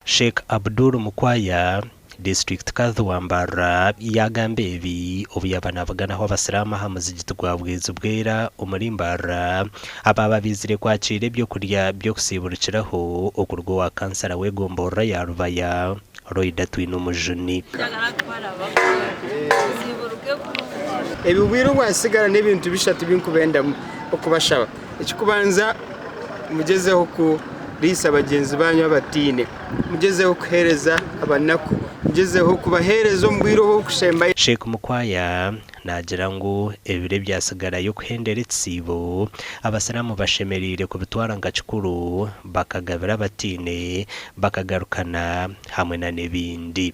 Sheikh Abdul Mukwaya, Disiturikiti Kadhi wa Mbarara yaagamba ebi obu yaaba naabuganaho abasiraamu aha muzigiti gwa Bwizibwera omuri Mbarara abaaba baizire kwakiira eby'okurya by'okusiiburukiraho okuruga owa kansara w'egomborora ya Rubaya, Loyda Twinomujuni. Ebi obwire obwasigara n'ebintu bishatu ebi nkubendamu okubashaba. Ekikubanza mugyezeho kuriisa bagyenzi banyu abataine, mugyezeho kuheereza abanaku, mugyezeho kubaheereza omu bwire obu obukusembayo. Sheikh Mukwaya naagira ngu ebiro ebyatsigarayo kuhendera ekisiibo, abasiraamu bashemereire kubitwara nka kikuru bakagabira abataine, bakagarukana hamwe na n'ebindi.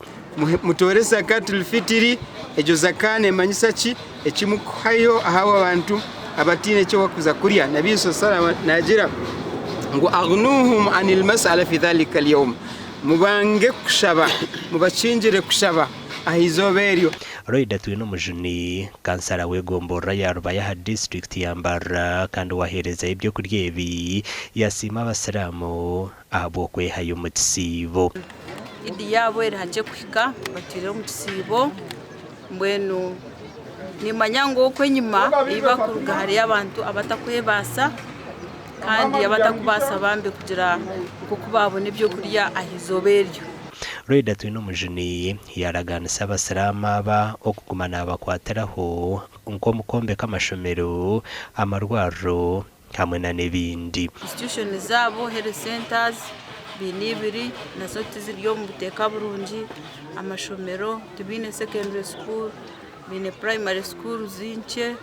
Mutoore Zakatul Fitiri, egyo zaka nemanyisa ki? Eki mukuhayo aha bantu abataine eki bakuza kurya. Nabbi sallam nagira ngu aghnuhum anil mas'ala fi dhalika al-yawm, mubange kushaba, mubakingire kushaba aha izooba eryo. Loyda Twinomujuni, kansara w'egomborora ya Rubaya aha disiturikiti ya Mbarara kandi owaheerezayo ebyokurya ebi, yasiima abasiraamu ahabw'okwehayo omu kisiibo. Idi yaabo eri hakye kuhika batwire omu kisiibo mbwenu nimanya ngu okwo enyima ei bakuruga hariyo abantu abatakwebaasa kandi abatakubaasa bambi kugira nk'oku baabona ebyokurya aha izooba eryo. Loyda Twinomujuni yaaragaanisa abasiraamu aba okuguma naabakwatiraho nk'omu kwombeka amashomero, amarwariro hamwe na n'ebindi. Institution zaabo, health centers baine ibiri nazo tiziri omu buteeka burungi, amashomero tibaine secondary school, baine primary schools nkye,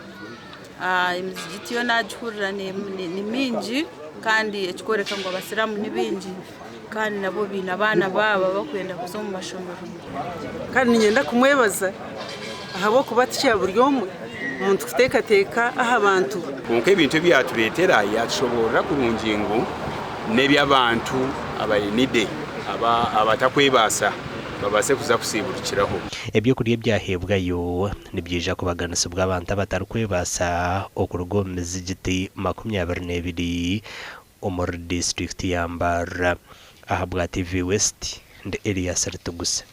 emizigiti yo nagihurira ni mingi kandi ekikworeka ngu abasiraamu ni baingi kandi nabo baine abaana baabo abakwenda kuza omu mashomero. Kandi niinyenda kumwebaza ahabw'okuba ti kya buri omwe omuntu kuteekateeka aha bantu. Kwonka ebintu ebi yaatureetera yaatushoboorora kurungi ngu n'eby'abantu abainide, abatakwebaasa babaase kuza kusiiburukiraho. Eby'okurya ebyaheebwayo nibyija kubaganisibwa abantu abatarikwebaasa okuruga omu mizigiti 22 omuri disiturikiti ya Mbarara. Ahabwa TV West, ndi Elias Rutigusa.